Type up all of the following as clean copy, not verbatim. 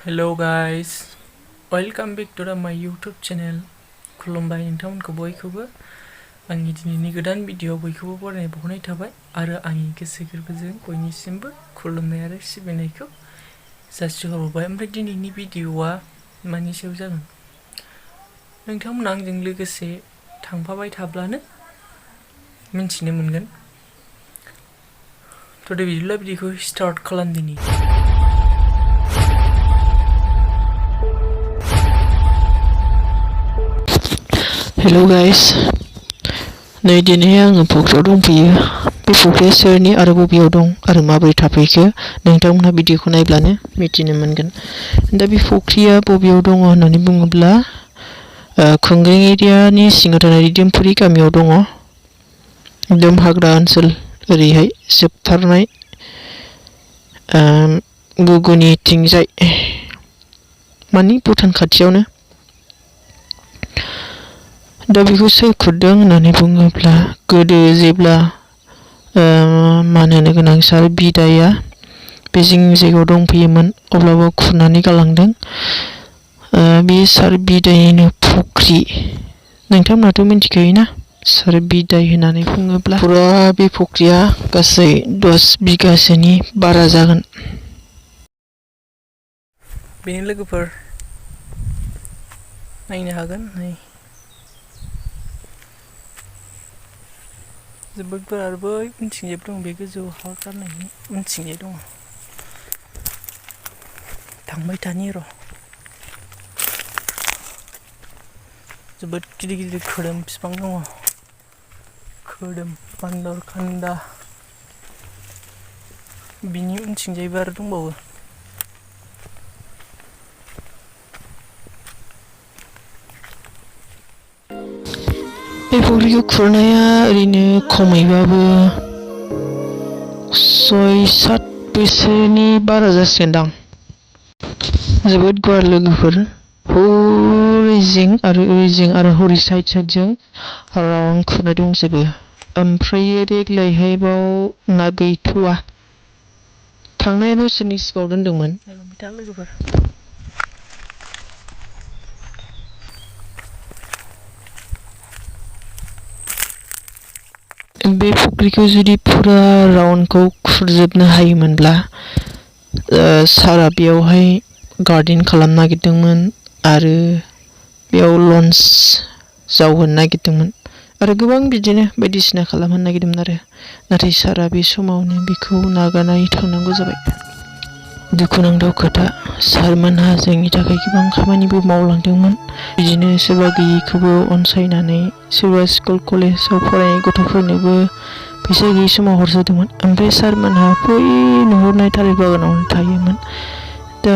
Hello guys, welcome back to my YouTube channel. खुलुमबाय नोंथांमोनखौ बयखौबो आंनि दिनैनि गोदान भिडिअ बयखौबो बरायनाय बावनाय थाबाय आरो आंनि गोसो गोरबोजों बयनिसिमबो खुलुमनाय आरो सिबिनायखौ जासिहरबाय। ओमफ्राय दिनैनि भिडिअआ मानि सायाव जागोन नोंथांमोना आंजों लोगोसे थांफाबाय थाब्लानो मिन्थिनो मोनगोन। थ' बिदिब्ला भिडिअखौ स्टार्ट खालामदिनि। हेलो गाइस, नै दिनै आङो फुख्रियाव दंफैयो। बे फुख्रिया सोरनि आरो बबेयाव दं आरो माबोरै थाफैखो नोंथांमोनहा भिडिअखौ नायब्लानो मिथिनो मोनगोन। दा बे फुख्रिया बबेयाव दङ होननानै बुङोब्ला खुंग्रिं एरियानि सिङाव थानाय दिदोमफुरि गामियाव दङ। एकदम हाग्रा ओनसोल ओरैहाय जोबथारनाय गुगुनिथिंजाय मानि भुटान खाथियावनो। दा बेखौ सोर खुरदों होननानै बुङोब्ला गोदो जेब्ला मान होनो गोनां सार बिदाया बे जोंनि जायगायाव दंफैयोमोन अब्लाबो खुरनानै गालांदों। बे सार बिदायनिनो फुख्रि, नोंथांमोनाथ' मिथिखायोना सार बिदाय होननानै बुङोब्ला फुरा बे फुख्रिया गासै 10 बिगासोनि बारा जागोन। बेनि लोगोफोर नायनो हागोन, नै जोबोद गुवार आरो बै उनथिंजायबो दं, बे गोजौ हा गारनायनि उनथिंजाय दङ। थांबाय थानि र'। जोबोद गिदिर गिदिर खोदोम बिफां दङ, खोदोम बान्दरखान्दा। बिनि उनथिंजायबो आरो दंबावो। बे फुख्रिखौ खुरनाया ओरैनो खमैबाबो 6-7 बोसोरनि बारा जासिगोनदां। जोबोद गुवार लोगोफोर, हरै जिं आरो हरै साइडजों राउन्ड खुरनाय दंजोबो। ओमफ्राय देग्लायहाय बाव ना गैथ'वा, थांनाय बोसोरनि सिगाङाव दोनदोंमोन। लोगोफोर बे फुख्रिखौ जुदि फुरा राउन्डखौ खुरजोबनो हायोमोनब्ला सारा बेयावहाय गार्डेन खालामनो नागिरदोंमोन आरो बेयाव लन्स जावहोनो नागिरदोंमोन आरो गोबां बिदिनो बायदिसिना खालामहोनो नागिरदोंमोन आरो नाथाय सारा बे समावनो बेखौ नागारनानै थांनांगौ जाबाय। दुखुनांथाव खोथा, सारमोनहा जोंनि थाखाय गोबां खामानिबो मावलांदोंमोन। बिदिनो सोरबा गैयैखौबो अनसायनानै सोरबा स्कुल कलेजाव फरायनाय गथ'फोरनोबो फैसा गैयि समाव हरजोबदोंमोन। ओमफ्राय सारमोनहा बै नुहुरनाय थालिर बागानावनो थायोमोन। दा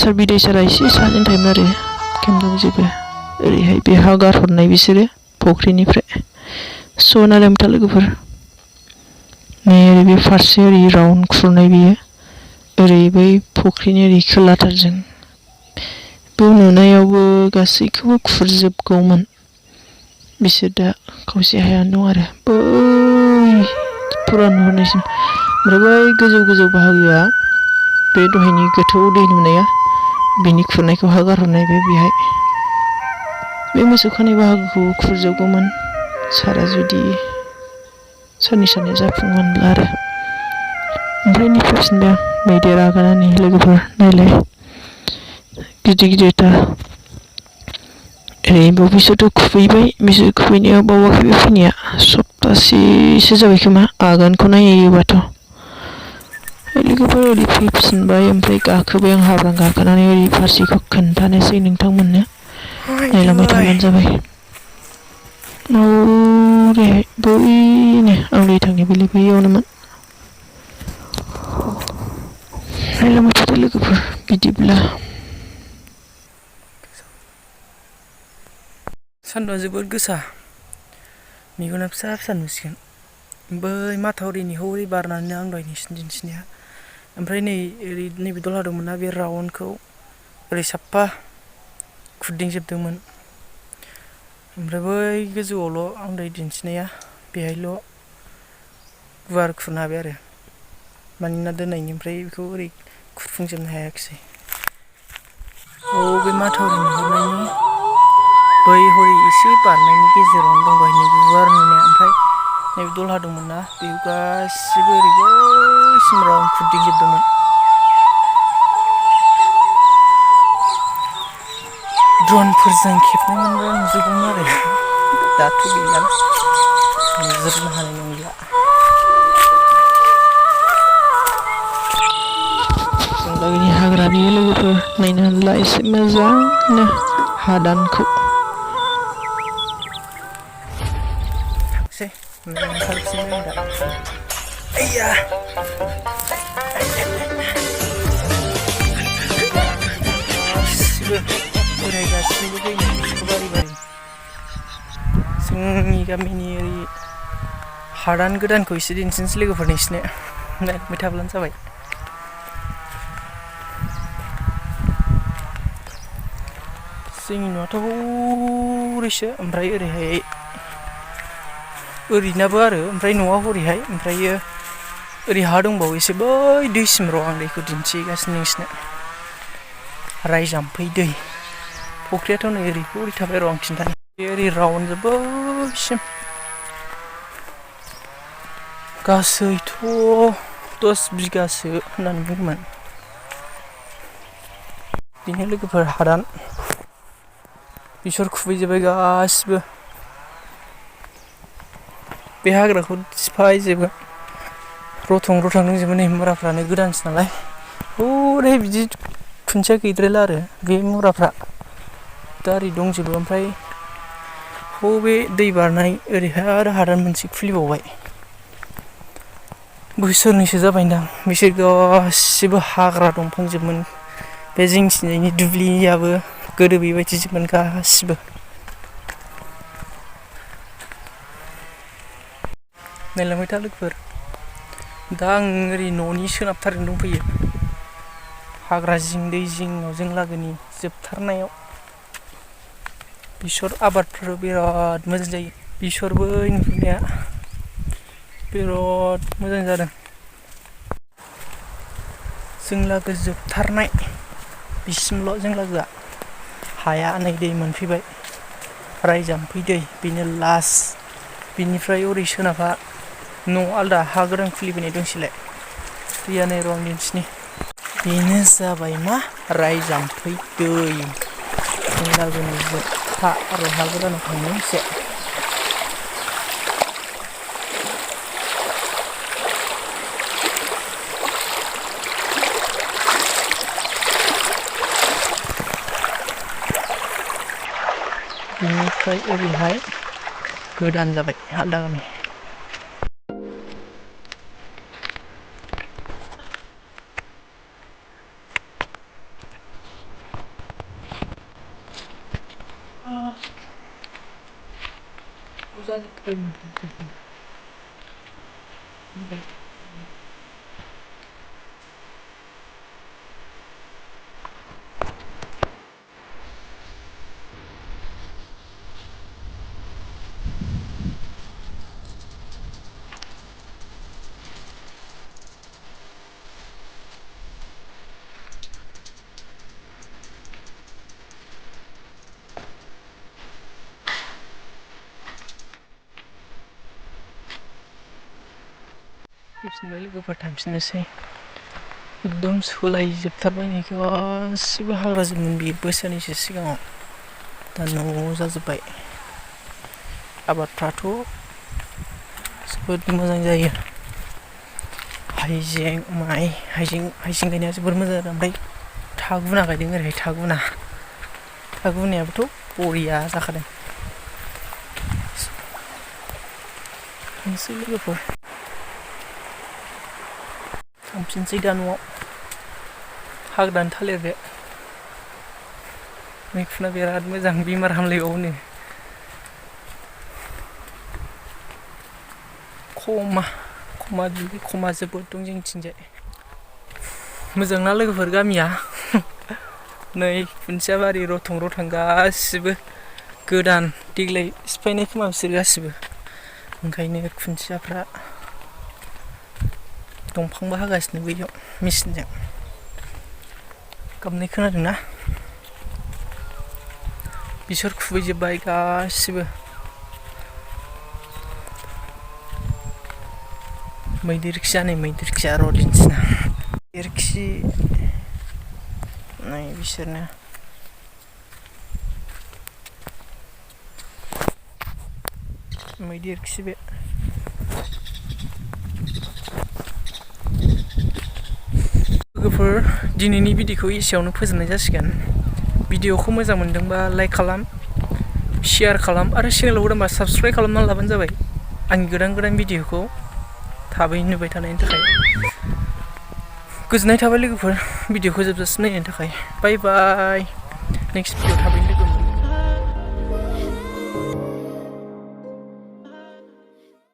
सार बिदाय सारा एसे साहाजों थायोमोन आरो केम्प दंजोबो। ओरैहाय बे हा गारहरनाय बिसोरो फुख्रिनिफ्राय नालेमथा लोगोफोर, नै ओरै बे फारसे ओरै राउन्ड खुरनाय बियो ओरै बै फुख्रिनि ओरै खोलाथारजों। बेयाव नुनायावबो गासैखौबो खुरजोबगौमोन। बिसोर दा खावसे हायानो दं आरो बै फुरा नुहुरनायसिम। ओमफ्राय बै गोजौ गोजौ बाहागोआ बे दहायनि गोथौ दै नुनाया बिनि खुरनायखौ हा गारहरनाय बेहाय बे मोसौ खानाय बाहागोखौ खुरजोबगौमोन सारा जुदि साननै साननै जाफुंमोनब्ला आरो। ओमफ्राय फैफिनबाय आं मैदेर आगानानै लोगोफोर, नायलाय गिदिर गिदिरथार। ओरैनोबाव बिसोरथ' खुबैबाय, बिसोर खुबैनायाव बावाखै बे फैनाया, सप्तासेसो जाबाय खोमा आगानखौ नायोबाथ'। लोगोफोर ओरै फैफिनबाय, ओमफ्राय गाखोबाय आं हाब्रां गाखोनानै ओरै फारसेखौ खोन्थानोसै नोंथांमोननो, नायलांबाय थाबानो जाबाय। ओरैहाय बैनो आं दै थांनाय बेलाय बैयावनोमोन। नायलांबाय थादो लोगोफोर बिदिब्ला। सान्दुंआ जोबोद गोसा, मेगना फिसा फिसा नुसिगोन। बै माथावरिनि हौरै बारनानै आं दहाय नोंसिनो दिन्थिनाया। ओमफ्राय नैबे दलहा दंमोन ना, बे राउन्डखौ ओरै साफा खुरदिंजोबदोंमोन। ओमफ्राय बै गोजौआवल' आं दहाय दिन्थिनाया बेहायल' गुवार खुरनो हाबाय आरो मानोना दोननायनिफ्राय बेखौ ओरै खुरफुंजोबनो हायाखिसै। बे माथावरि नुहुरनायनि बै हरै एसे बारनायनि गेजेरावनो दं दहायनो गुवार नुनाया। ओमफ्राय नैबे दलहा दंमोन ना, बेखौ गासिबो ओरै बैसिम राउन्ड खुरदिंजोबदोंमोन। ड्रनफोरजों खेबनाय मोनबा नुजोबगौमोन आरो दाथ' गैला, नुजोबनो हानाय नंला। जोंलागैनि हाग्रा बियो लोगोफोर, नायनो होनब्ला एसे मोजांनो हादानखौ। थांसै ओंखारफिनबाय दा। आइया गासिबो बोरायगासिनोबो दैमा बारि बारि। जोंनि गामिनि ओरै हादान गोदानखौ एसे दिन्थिनोसै लोगोफोर नोंसिनो, नायलांबाय थाब्लानो जाबाय। जोंनि न'आथ' हरैसो, ओमफ्राय ओरैहाय ओरैनाबो आरो, ओमफ्राय न'आ हरैहाय, ओमफ्रायो ओरै हा दंबावो एसे बै दैसिम। र' आं दैखौ दिन्थिगासिनो नोंसिनो। रायजाम्फै दै, फुख्रियाथ' नै ओरै हरै थाबाय। र' आं खिन्थानो, बे ओरै राउन्ड जोबोसिम गासैथ' 10 बिगासो होननानै बुंदोंमोन। बेनो लोगोफोर हादान, बेसर खुबैजोब्बाय गासिबो। बे हाग्राखौ सिफायजोबो, रथं रथां दंजोबो। नै मुराफ्रानो गोदानसो नालाय, हरै बिदि खुन्थिया गैद्रायला आरो बे मुराफ्रा दा ओरै दंजोबो। ओमफ्राय बे दै बारनाय ओरैहाय आरो हादान मोनसे खुलिबावबाय, बोसोरनैसो जाबायदां। बिसोर गासिबो हाग्रा दंफांजोबमोन। बे जिंथिंजायनि दुब्लियाबो गोदो बेबायदिजोबमोन गासिबो। नायलांबाय था लोगोफोर, दा आं ओरै न'नि सोनाबथारजों दंफैयो, हाग्रा जिं दै जिङाव, जों लागोनि जोबथारनायाव। बेसर आबादफोर बिराद मोजां जायो। बेसरबो नुहुरनाया बिराद मोजां जादों। जों लागो जोबथारनाय बिसिमल' जों लागोआ हाया। नै दै मोनफैबाय, रायजाम्फै दै, बेनो लास्ट। बिनिफ्राय ओरै सोनाबहा न' आलदा हा गोदान खुलिबोनाय दंसैलाय, दैया नै र' आं दिन्थिनि। बेनो जाबाय मा रायजाम्फै दै। जों लागोनि जोबथा आरो हा गोदानाव थांनोसै। बेनिफ्राय ओरैहाय गोदान जाबाय आलदा गामि। फैफिनबाय लोगोफोर, थांफिननोसै। एकदम सोलायजोबथारबाय, नै गासिबो हाग्राजोबमोन बेयो बोसोरनैसो सिगाङाव, दा न' जाजोब्बाय। आबादफ्राथ' जोबोद मोजां जायो। हाइजें माइ, हाइजें गायनाया जोबोद मोजां जादों। ओमफ्राय थागुना गायदों, ओरैहाय थागुनायाबोथ' बरिया जाखादों। थांसै लोगोफोर, थांफिनसै दा न'आव। हाग्रानि थालिरदो मैखुना बिराद मोजां, बेमार हामलायबावोनो। खमा जोबोद दं जोंनिथिंजाय। मोजां ना लोगोफोर गामिया? नै खुन्थिया बारि रथं रथां गासिबो गोदान, देग्लाय सिफायनाय खोमा बिसोर गासिबो। ओंखायनो खुन्थियाफ्रा दंफांबो हागासिनो बैयाव मेचिनजों। गाबनाय खोनादोंना? बिसोर खुबैजोब्बाय गासिबो मैदेर खिया नै मैदेर खिया र' दिन्थिना मैदेर खि नै बिसोरनो मैदेर खि बे लोगोफोर दिनैनि भिडिअखौ एसेयावनो फोजोबनाय जासिगोन भिडिअखौ मोजां मोनदोंबा लाइक खालाम शेयार खालाम आरो चेनेलाव गोदानबा साबस्क्राइब खालामना लाबानो जाबाय आंनि गोदान गोदान भिडिअखौ थाबैनो नुबाय थानायनि थाखाय गोजोननाय थाबाय लोगोफोर भिडिअखौ जोबजासिम नायनायनि थाखाय बाय बाय नेक्स्ट भिडिअ थाबैनो